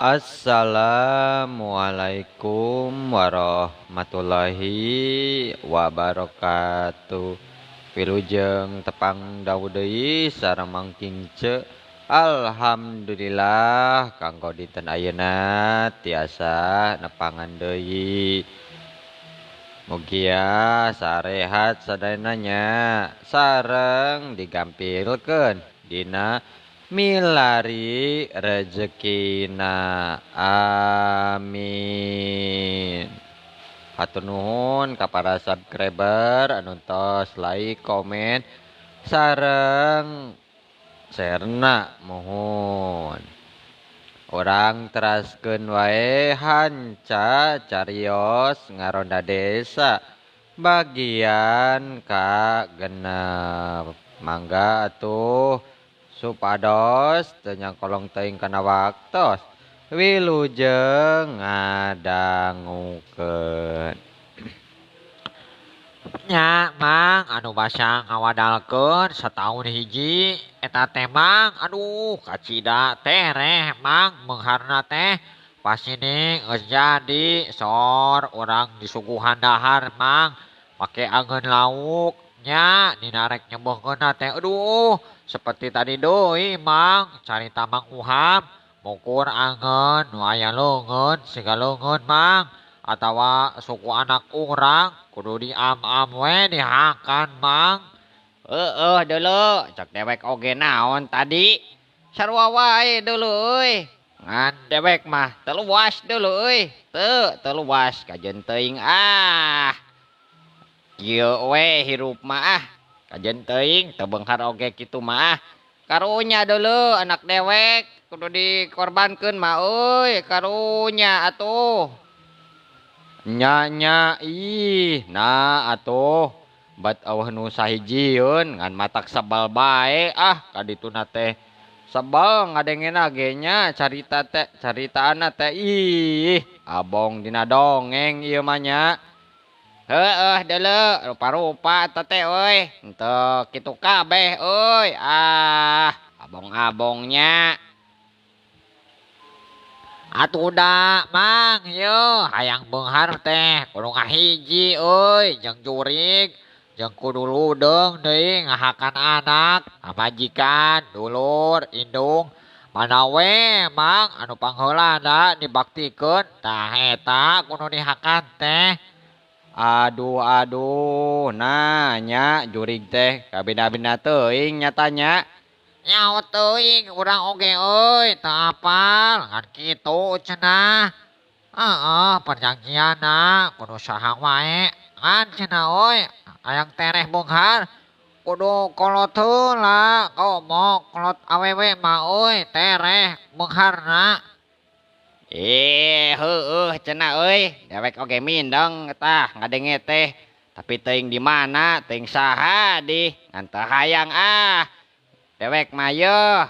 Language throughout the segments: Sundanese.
Assalamualaikum warahmatullahi wabarakatuh. Wilujeng tepang dawuh deui sareng Mang Kingce. Alhamdulillah kanggo dinten ayeuna tiasa nepangan deui. Mugia sarehat sadayana nya sareng digampilkeun dina milari rezekina, amin. Hatur nuhun ka para subscriber anu tos like, komen, sareng sharena muhun. Urang teraskeun wae hanca carios ngaronda desa bagian ka-6. Mangga atuh supados teu nyangkolong teuing kana waktos wilujeng ngadangukeun. Nya Mang anu basa ngawadalkeun sataun hiji eta teh Mang, aduh kacida tereh Mang meungharna teh pasini geus jadi sor urang disuguhan dahar Mang make angeun lauk nya dina rek nyebeuhkeunna teh aduh seperti tadi deui Mang carita Mang Uham mukur angeun nu aya leungeun siga leungeun Mang atawa suku anak urang kudu diam-am we dihakan Mang. Heueuh deuleu cek dewek oge naon tadi sarua wae deuleu euy ngan dewek mah teu luas deuleu euy teu luas kajeun teuing ah kieu we hirup mah ah kajeun teuing teu beunghar oge kitu mah ah karunya deuleu anak dewek kudu dikorbankeun mah euy karunya atuh. Nya nya ih nah atuh bat eueuh nu sahijieun ngan matak sebel bae ah kadituna teh sebel ngadengena ge nya carita teh caritaanna teh ih abong dina dongeng ieu mah nya. Heueuh deuleu rupa-rupa eta teh euy henteu kitu kabeh euy ah abong-abongnya. Atuh da Mang yeuh hayang beunghar teh kudu ngahiji euy jeung jurig jeung kudu ludeung deui ngahakan anak pamajikan dulur indung mana we Mang anu pangheulana dibaktikeun tah eta kudu dihakan teh. Aduh aduh nah nya jurig teh kabina-bina teuing nyata nya. Nyaho teuing urang oge euy teu apal ngan kitu cenah. Heeh perjanjianna kudu saha wae ngan cenah euy hayang tereh beunghar kudu kolot heula komo kolot awewe mah euy tereh beungharna. Heueuh cenah euy dewek oge mindeng tah ngadenge teh tapi teuing di mana teuing saha di ngan teu hayang ah. Dewek mah yeuh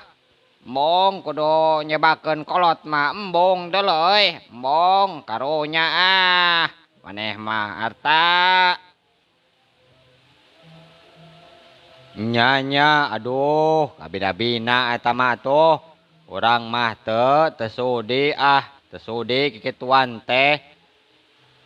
embung kudu nyebakeun kolot mah embung deuleu euy embung karunya ah maneh mah harta. Nya nya aduh kabina-bina eta mah atuh urang mah teu sudi ah teu sudi kikituan teh.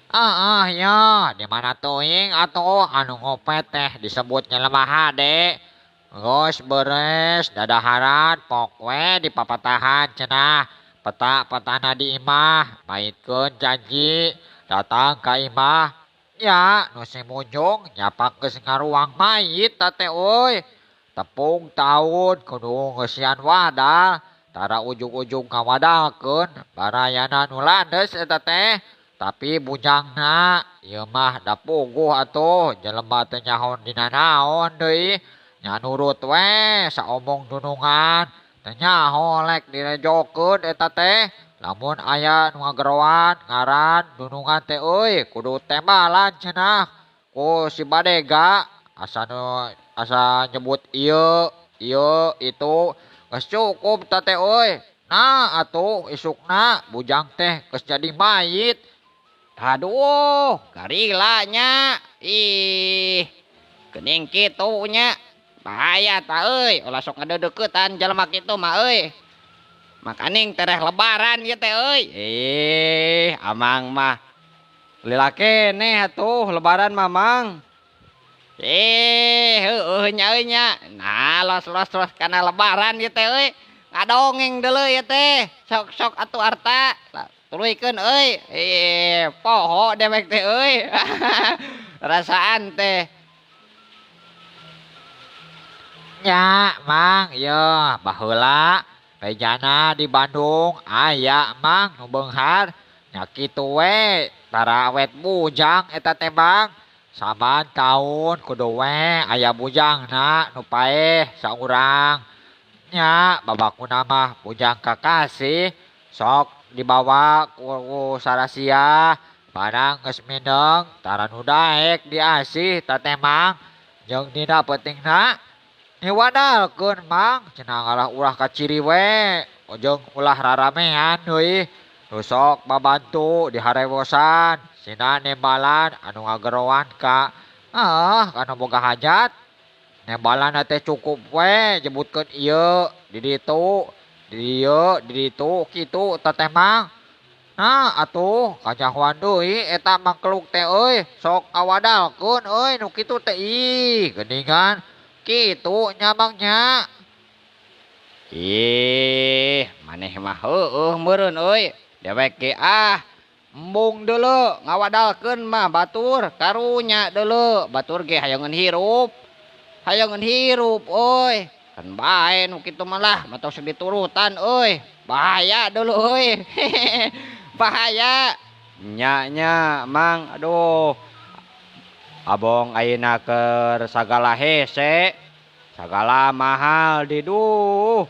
Heeh yeuh di mana teuing atuh anu ngopet teh disebut jelema hade. Geus beres dadaharan pok we dipapatahan cenah peta-petana di imah maitkeun janji datang ka imah nya nu si Mujung nyapak geus ngaruang mayit ta teh euy tepung taun kudu ngeusian wadal tara ujug-ujug ngawadalkeun barayana nu landes eta teh tapi bujangna ieu mah da puguh atuh jelema teh nyaho dina naon deui nya nurut we saomong dunungan teh nyaho lek direjokeun eta teh lamun aya nu ngageroan ngaran dunungan teh euy kudu tembalan cenah ku si badega asa nu asa nyebut ieu ieu itu geus cukup ta teh euy nah atuh isukna bujang teh geus jadi mayit. Aduh garila nya ih geuning kitu nya bahaya ta euy ulah sok ngadeudeukeutan jelema kitu mah euy. Makaning tereh lebaran ieu teh euy. Eh, amang mah lila keneh atuh lebaran mah Mang. Eh, heueuh nya euy nya. Nah, los-los los kana lebaran ieu teh euy. Ngadongeng deuleu ieu teh. Sok-sok atuh Arta. Tuluykeun euy. Eh, poho dewek teh euy. Rasaan teh. Nya, Mang, ieu baheula bejana di Bandung aya Mang nu beunghar nya kitu we tara awet bujang eta teh Bang. Saban taun kudu we aya bujangna nu paeh saurang. Nya babakuna mah bujang kakasih sok dibawa ku sarasia barang geus mineng tara nu daek diasih ta teh Mang. Jeung dina peutingna niwadalkeun Mang cenah ngalah ulah kaciri we jeung ulah raramean deui. Nu sok babantu diharewosan sina nembalan anu ngageroan ka kana boga hajat. Nembalan teh cukup we jebutkeun ieu di ditu di dieu di ditu kitu ta teh Mang. Nah atuh kajahoan deui eta mangkeluk teh euy sok awadalkeun euy nu kitu teh ih geuningan kitu nya Mang nya. Ih, maneh mah heueuh meureun euy. Dewek ge ah embung deuleu ngawadalkeun mah batur karunya deuleu batur ge hayangeun hirup. Hayangeun hirup euy. Kan bae nu kitu mah lah matos diturutan euy. Bahaya deuleu euy. Bahaya. Nya nya Mang, aduh. Abong ayeuna keur sagala hese, sagala mahal diduh.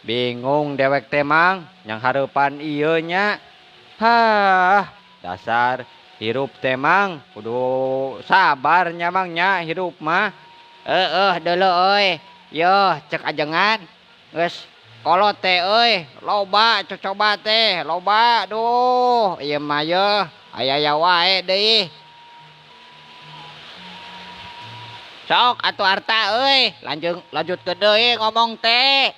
Bingung dewek teh Mang, yang hareupan ieu nya. Hah, dasar hirup teh Mang, kudu sabar nya Mang nya hirup mah. Heueuh deuleu euy. Yeuh cek ajengan geus kolot teh euy, loba cocoba teh, loba duh ieu mah yeuh aya-aya wae deui. Sok atuh Arta euy, lanjutkeun deui ngomong teh.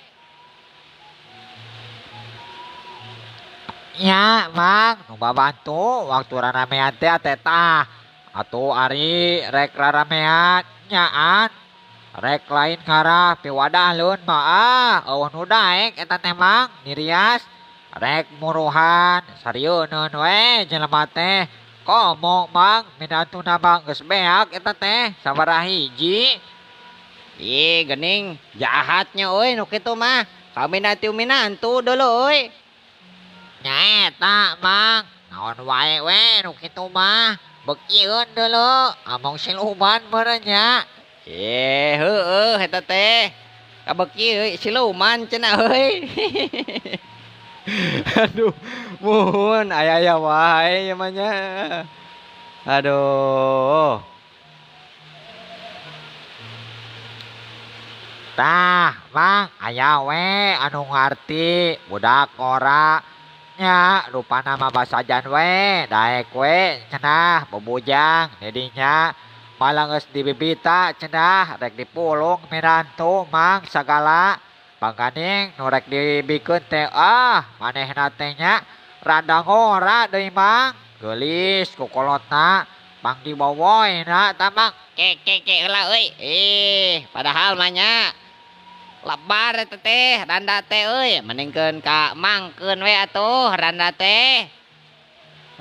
Nya Mang, nu babantu waktu raramean teh teh tah. Atuh ari rek raramean nyaan rek lain ngarah piwadah leun mah ah eueuh nu daek eta teh Mang nirias rek muruhan sarieuneun we jelema teh. Komo Mang minantuna mah geus beak eta teh sabaraha hiji. Ih geuning jahatnya euy nu kitu mah. Kaminantu minantu deuleu euy. Nyaeta Mang, naon wae we nu kitu mah. Beukieun deuleu among siluman meureun nya. Eh heueuh eta teh. Kabeuki euy siluman cenah euy. Aduh, muhun aya-aya wae ieu mah nya. Aduh. Tah, Mang, aya we anu ngarti budak ngora nya rupana mah basajan we daek we cenah bebujang didinya malah geus dibibita cenah rek dipulung minantu Mang sagala pangganing nu rek dibikeun teh ah manehna teh nya rada ngora deui Mang geulis ku kolotna pang dibowoyna tah Mang. Ke ke ke heula euy. Ih, padahal mah nya lebar eta teh randa teh euy, mendingkeun ka mangkeun we atuh randa teh.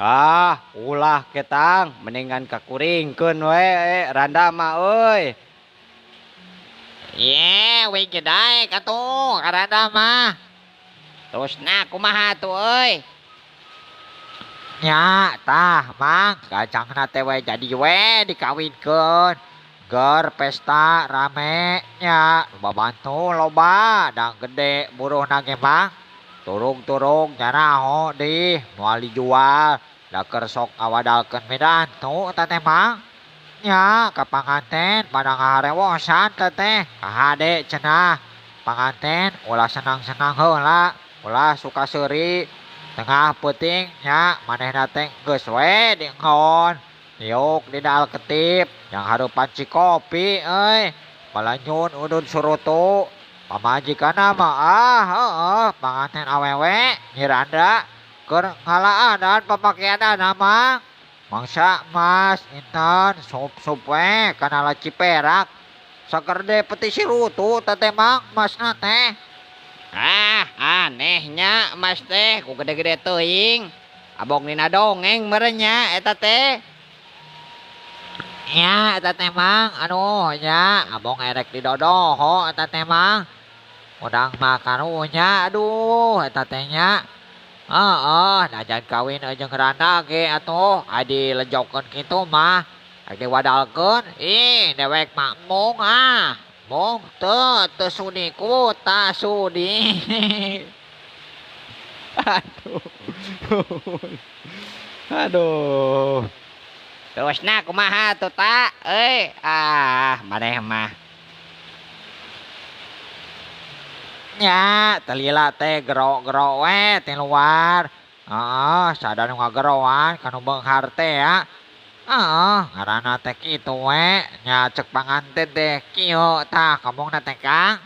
Ah, ulah ketang, mendingan ka kuringkeun we randa mah euy. Ye, we ge daek atuh ka randa mah. Terusna kumaha atuh euy? Nya tah Mang, gacangna teh we jadi we dikawinkeun. Ger pesta rame nya babantu loba dang gede buruhna ge Mang. Turung-turung nyaraho deui moal dijual da keur sok ngawadalkeun minantu eta teh Mang. Nya ka panganten pada ngaharewosan teh teh kahade cenah. Panganten ulah senang-senang heula, ulah suka seuri. Tengah peuting nya manehna teh geus we diengon. Niuk dina alketip yang hareupan cikopi euy. Balanyun udun surutu. Pamajikanna mah ah heueuh panganten awewe Nyi Randa keur ngalaanan papakeanana Mang. Mangsa emas inten sup-sup we kana laci perak. Sagede peti sirutu teh teh Mang emasna teh. Ah aneh nya emas teh ku gede-gede teuing. Abong dina dongeng meureun nya eta teh. Nya eta teh Mang aduh nya abong erek didodoho eta teh Mang. Urang mah karunya aduh eta teh nya. Heeh najan kawin jeung randa ge atuh ai dilejokeun kitu mah rek diwadalkeun ih dewek mah embung ah. Embung teu teu sudi ku ta sudi. Aduh. Aduh. Terusna kumaha atuh ta euy ah maneh mah. Nya teu lila teh gero-gero we ti luar. Heeh sada nu ngageroan ka nu beunghar teh ya. Heeh ngaranna teh kitu we nya ceuk panganten teh kieu tah ngomongna teh Kang.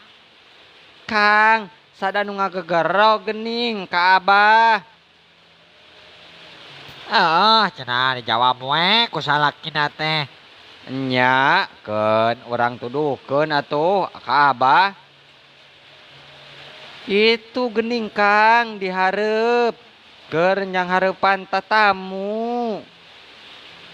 Kang sada nu ngagegero geuning ka Abah. Heeh cenah dijawab we ku salakina teh. Nya keun urang tuduhkeun atuh ka Abah. Itu geuning Kang dihareup keur nyanghareupan tatamu.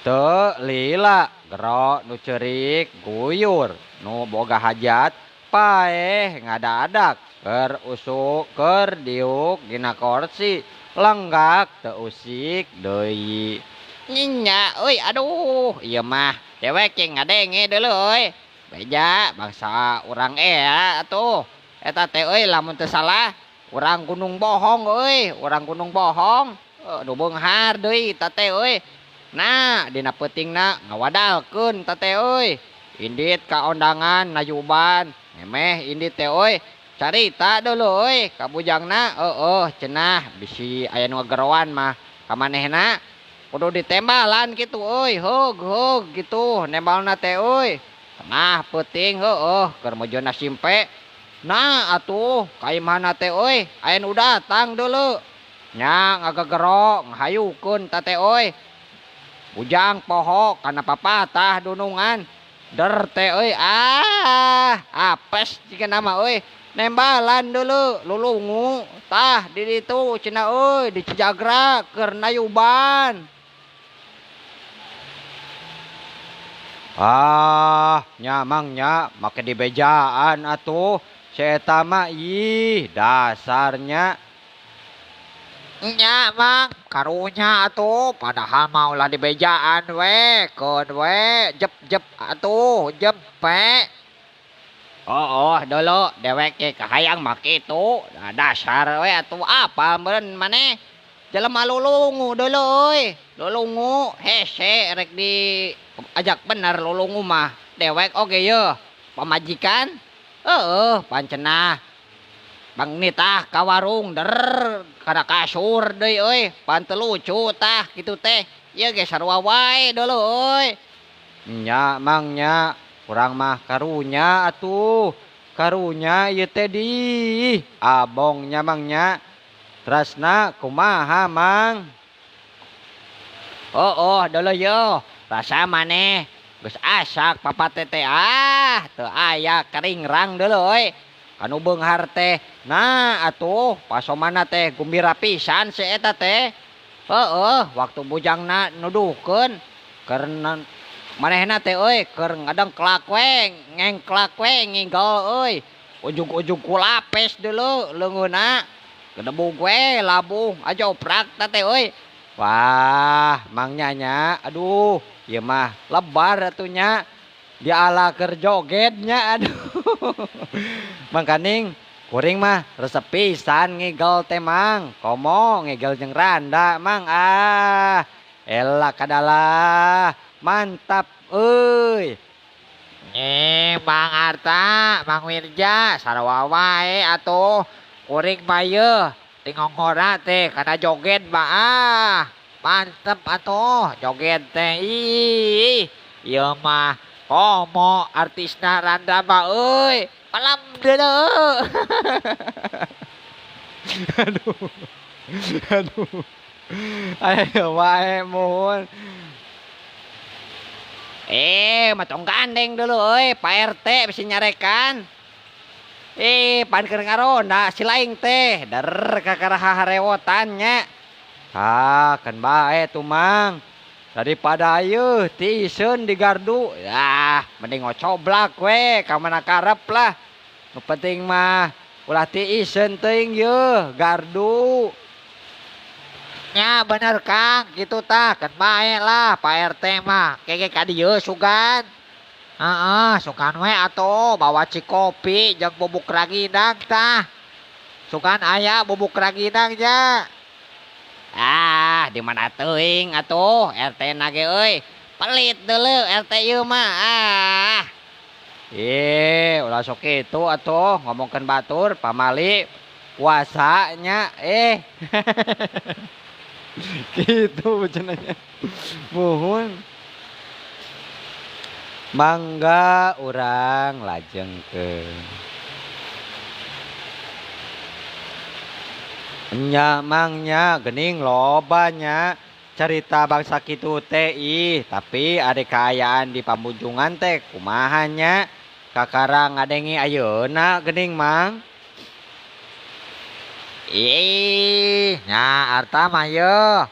Teu lila gero nu ceurik guyur nu boga hajat paeh ngadadak keur usuk keur diuk dina korsi lenggak teu usik deui. Nya euy aduh ieu mah dewek ge ngadenge deuleu euy. Beja bangsa urang ea atuh. Eta teh euy lamun teu salah urang Gunung Bohong euy, urang Gunung Bohong nu beunghar deui eta teh euy. Nah dina peutingna ngawadalkeun eta teh euy. Indit ka ondangan nayuban, memeh indit teh euy. Carita deuleu euy ka bujangna heueuh cenah bisi aya nu ngageroan mah ka manehna kudu ditembalan kitu euy, heug heug kitu nembalna teh euy. Tengah peuting heueuh keur mojona simpe. Nah atuh ka imahna teh euy aya nu datang deuleu. Nya ngagegero ngahayukeun ta teh euy. Bujang poho kana papatah dunungan. Der teh euy ah apes jigana mah euy. Nembalan deuleu lulungu tah di ditu cenah euy di Cijagra keur nayuban. Ah nya Mang nya make dibejaan atuh. Si eta mah ih dasarnya. Nya Mang karunya atuh padahal mah ulah dibejaan we keun we jep-jep atuh jempe. Oh, oh deuleu dewek ge kahayang mah kitu. Nah, dasar we atuh apal meureun maneh. Jelema lulungu deuleu euy. Lulungu hese rek diajak bener lulungu mah. Dewek oge yeuh pamajikan. Heueuh pancenah. Bang nitah ka warung der kana kasur deui euy. Pan teu lucu tah kitu teh. Ieu ge sarua wae deuleu euy. Nya Mang nya urang mah karunya atuh. Karunya ieu teh di abong nya Mang nya. Terasna kumaha Mang? Oh oh deuleu yeuh. Rasa maneh geus asak papa teh ah teu aya keringrang deuleu euy. Kanu beunghar teh. Nah atuh pasomana teh gumbira pisan si eta teh. Heueuh waktu bujangna nuduhkeun keur manehna teh euy keur ngadengklak we, ngengklak we ngigel euy. Ujug-ujug kulapes deuleu leungeunna. Gedebug we labuh ajoprak ta teh euy. Wah, Mang nya nya aduh ieu mah lebar atuh nya. Diala keur joget nya aduh. Mangkaning kuring mah resep pisan ngigel teh Mang. Komo ngigel jeung randa Mang ah. Elak adalah mantap euy. Mang Arta, Mang Wirja sarua wae atuh. Kuring mah yeuh tingongkona teh kana joget mah ah. Mantep atuh joget teh ih. Ieu mah komo artisna randa mah euy. Palam deuleu. Aduh. Aduh. Ayo wae muhun. Eh, mah tong gandeng dulu euy, Pak RT bisi nyarekan. Eh, pan keur ngaronda si laing teh, der kakara harewotan nya. Ah, kan bae tuh Mang. Daripada ieu tiiseun di gardu. Ah, mending ngocoblak we ka mana karep lah. Nu penting mah ulah tiiseun teuing yeuh gardu. Nya bener Kang, gitu tah, kan bae lah Pak RT mah. Kege ka dieu sugan. Heeh, sugan we atuh bawa cikopi jeung bubuk ragindang tah. Sugan aya bubuk ragindang nya. Ah, di mana teuing atuh RT na ge euy. Pelit deuleu RT ieu mah. Ah. Ih, ulah sok kitu atuh ngomongkeun batur pamali puasa nya eh. Gitu cenah nya. Muhun. Mangga urang lajengkeun. Nya Mang nya geuning loba nya carita bangsa kitu teh ih, tapi ari kaayaan di pambujungan teh kumaha nya kakara ngadenge ayeuna geuning Mang. Ih, nya Arta mah yeuh.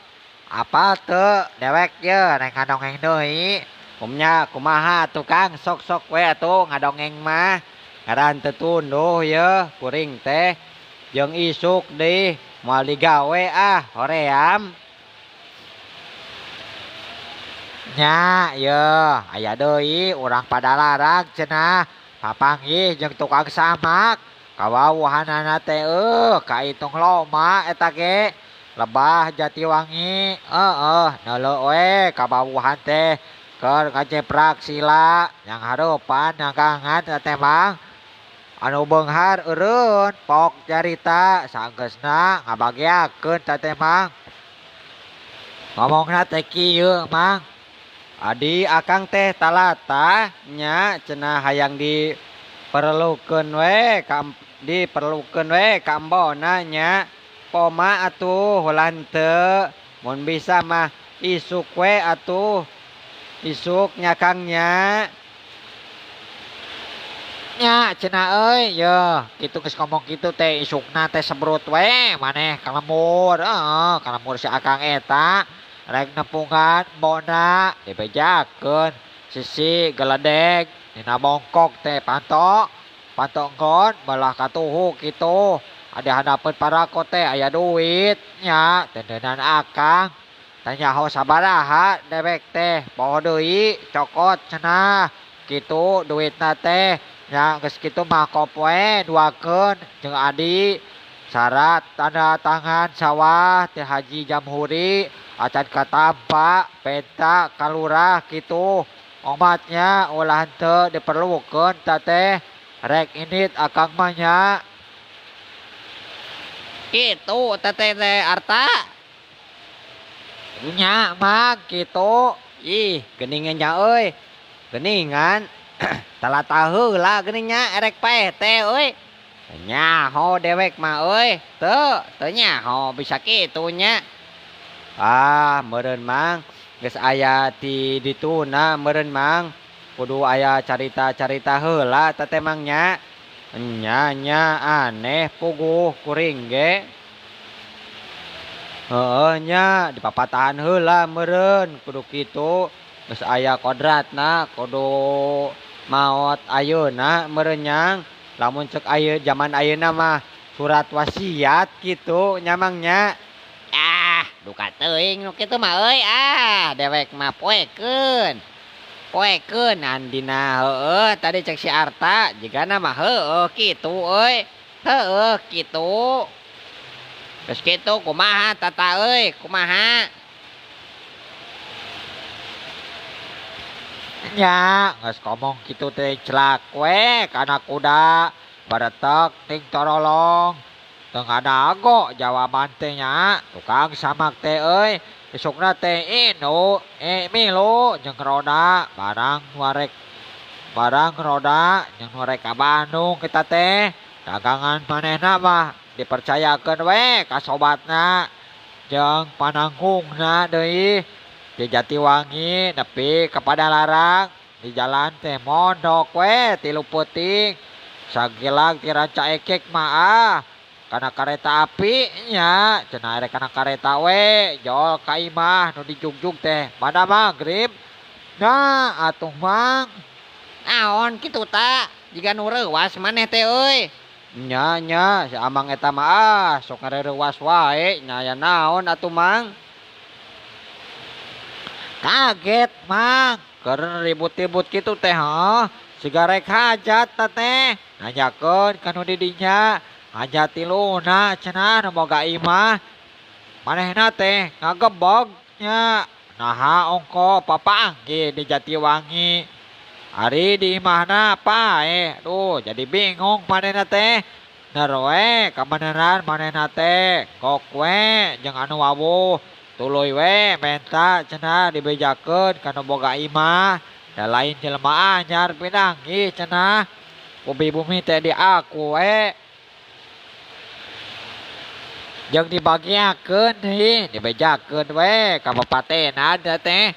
Apal teu dewek yeuh rek ngadongeng deui. Umnya kumaha atuh Kang, sok-sok we atuh ngadongeng mah. Ngaran teu tunduh yeuh kuring teh. Jeung isuk deui moal digawe ah hoream. Nya yeuh aya deui urang Padalarang cenah papanggih jeung tukang samak. Kawawuhanana teh eueuh kaitung loma eta ge lebah Jatiwangi heeh neuleuh we kabawuhan teh keur ngajeprak sila yang hareupan dagangan teh Mang. Anu beunghar eureun pok carita saenggeusna ngabageakeun teh teh Mang. Ngomongna teh kieu Mang. Adi akang teh talata nya cenah hayang diperlukeun we ka diperlukeun we ka embona nya. Poma atuh ulah henteu mun bisa mah isuk we atuh. Isuk nya Kang nya. Nya cenah euy yeuh kitu geus ngomong kitu teh isukna teh sebrut we maneh ka lembur heeh ka lembur si akang eta rek nepungan embona dibejakeun sisi geledeg dina bongkok teh panto panto enggon belah katuhu kitu adi handapeun parako teh aya duit nya tendenan akang teh nyaho sabaraha dewek teh poho deui cokot cenah kitu duitna teh nya geus kitu mah kop we duakeun jeung adi syarat tanda tangan sawah teh Haji Jamhuri acan katampa penta kalurah kitu omatnya ulah henteu diperlukeun ta teh rek indit akang mah nya. Kitu teteh teh Arta. Nya Mang kitu. Ih, geuningan nya euy. Geuningan talata heula geuning nya erek paeh teh euy. Nyaho dewek mah euy. Teu, teu nyaho bisa kitu nya. Ah, meureun Mang geus aya ti dituna meureun Mang. Kudu aya carita-carita heula teh Mang nya. Nya nya aneh puguh kuring ge. Heeh nya dipapatahan heula meureun kudu kitu geus aya kodratna kudu maot ayeuna meureun nyang. Lamun cek ayeuna jaman ayeuna mah surat wasiat kitu nya Mang nya. Ah, duka teuing nu kitu mah euy ah dewek mah poekeun. Poekeun andina heueuh tadi cek si Arta jigana mah heueuh kitu euy. Heueuh kitu. Geus kitu kumaha tata euy, kumaha? Nya geus ngomong kitu teh celak we kana kuda baretek ting torolong. Teu ngadago jawaban teh nya tukang samak teh euy. Isukna teh inu milu jeung roda barang warek Barang roda jeung nu rek ka Bandung kita teh. Dagangan manehna mah dipercayakeun we ka sobatna jeung pananggungna deui. Di Jatiwangi nepi ka Padalarang di jalan teh mondok we 3 peuting. Sagilag ti Rancaekek mah ah kana kareta api nya cenah rek kana kareta we jol ka imah nu dijugjug teh bada magrib. Nah atuh Mang. Naon kitu ta jiga nu reuwas maneh teh euy. Nya nya si Amang eta mah ah sok ngareuwas wae nya aya naon atuh Mang. Kaget Mang keur ribut-ribut kitu teh heuh siga rek hajat ta teh nanyakeun ka nu di dinya hajat tiluna cenah nu boga imah manehna teh ngagebog nya naha ongko papanggih di Jatiwangi. Ari di imahna paeh duh jadi bingung manehna teh ner we kabeneran manehna teh kok we jeung anu wawuh tuluy we menta cenah dibejakeun ka nu boga imah da lain jelema anyar pinanggih cenah bumi bumi teh diaku we jeung dibagiakeun deui dibejakeun we ka bapatenan teh.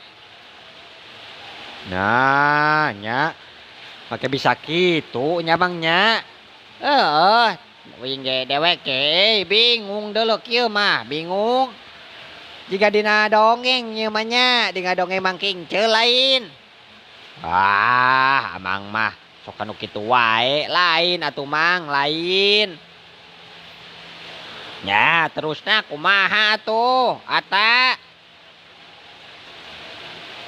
Nah nya make bisa kitu nya Bang nya. Heeh, uing ge dewek ge bingung deuleu kieu mah, bingung. Jiga dina dongeng ieu mah nya, dina dongeng Mang Kinceu lain. Ah, Amang mah sok anu kitu wae, lain atuh Mang, lain. Nya terusna kumaha atuh, Ata?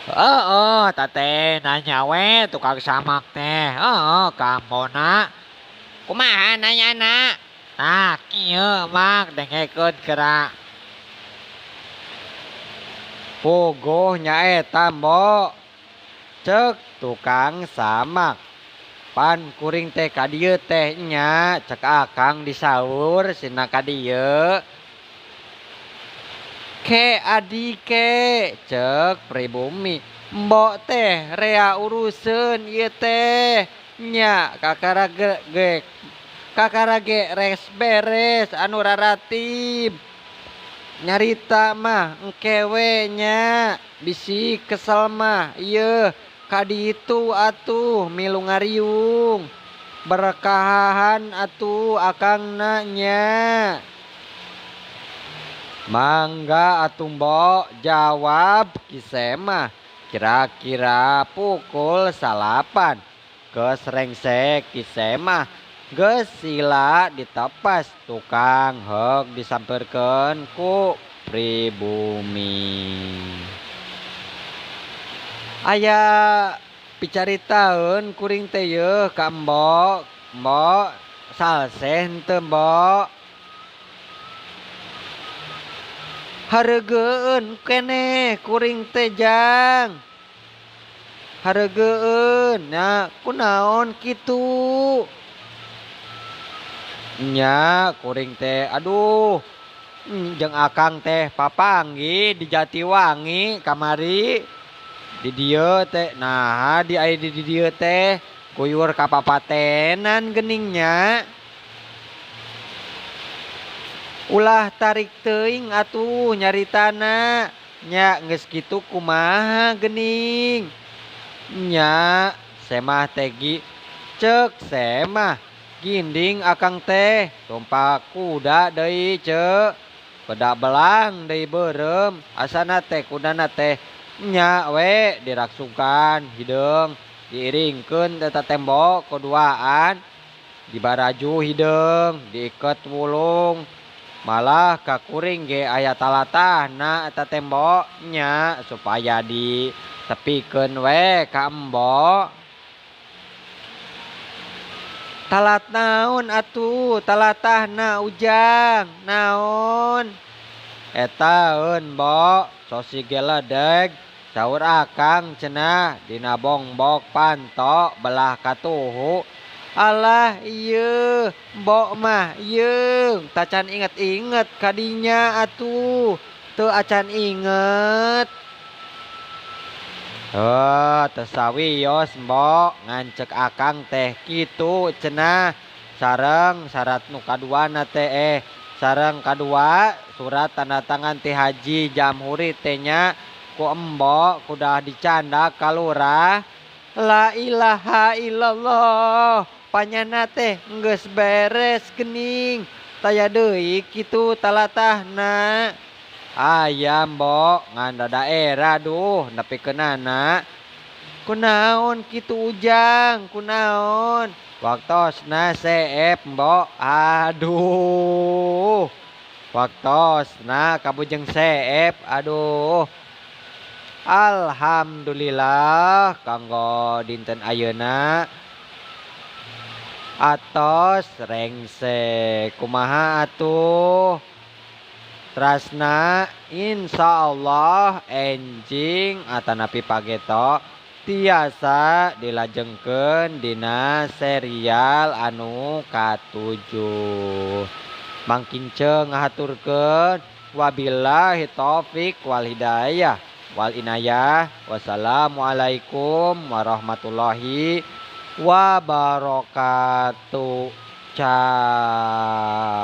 Heeh, teh nanya we tukang samak teh. Heeh, kambona. Kumaha nanyana? Tah kieu Mang dengekeun geura. Puguh nya eta mbok. Cek tukang samak. Pan kuring teh ka dieu teh nya cek akang disaur sina ka dieu. Ke adike cek pribumi mbok teh rea uruseun ieu teh nya kakara ge kakara ge res beres anu raratib nyarita mah engke we nya bisi kesel mah ieu kaditu atuh milu ngariung berkahahan atuh akangna nya. Mangga atuh mbok, jawab Ki Semah. Kira-kira pukul 9. Geus rengsek Ki Semah. Geus sila ditepas tukang heuk disampeurkeun ku pribumi. Aya picaritaeun kuring teh yeuh ka mbok. Mbok salseh henteu mbok? Hareugeun keneh kuring teh jang. Hareugeun nya kunaon kitu? Nya kuring teh aduh jeung akang teh papanggih di Jatiwangi kamari. Di dieu teh nah di aya di dieu teh kuyur ka papatenan geuning nya. Ulah tarik teuing atuh nyaritana nya geus kitu kumaha geuning. Nya Semah teh gi ceuk Semah ginding akang teh tumpak kuda deui ceuk peda belang deui beureum asana teh kudana teh nya we diraksukan hideung diiringkeun eta tembok keduaan dibaraju hideung diiket wulung malah ka kuring ge aya talatahna eta tembok nya supaya ditepikeun we ka embok. Talat naon atuh talatahna ujang naon eta eun mbok sosi geledeg saur akang cenah dina bongbok panto belah katuhu. Alah ieu mbok mah ieu tacan inget-inget kadinya atuh teu acan inget. Heuh, teu sawios mbok ngan cek akang teh kitu cenah. Sareng syarat nu kaduana teh sareng kadua surat tanda tangan ti Haji Jamhuri teh nya ku embok kudah dicandak ka lurah. La ilaha illallah, panyana teh geus beres geuning, taya deui kitu talatahna. Aya mbok ngan rada era duh nepikeunana. Kunaon kitu Ujang, kunaon? Waktosna seep mbok, aduh. Waktosna kabujeng seep, aduh. Alhamdulillah kanggo dinten ayeuna atos rengse kumaha atuh. Trasna insyaallah enjing atanapi pageto tiasa dilajengkeun dina serial anu katujuh. Mangkinceng ngahaturkeun wabillahi taufik wal hidayah wal inayah. Wassalamualaikum warahmatullahi wabarakatuh. Ciao.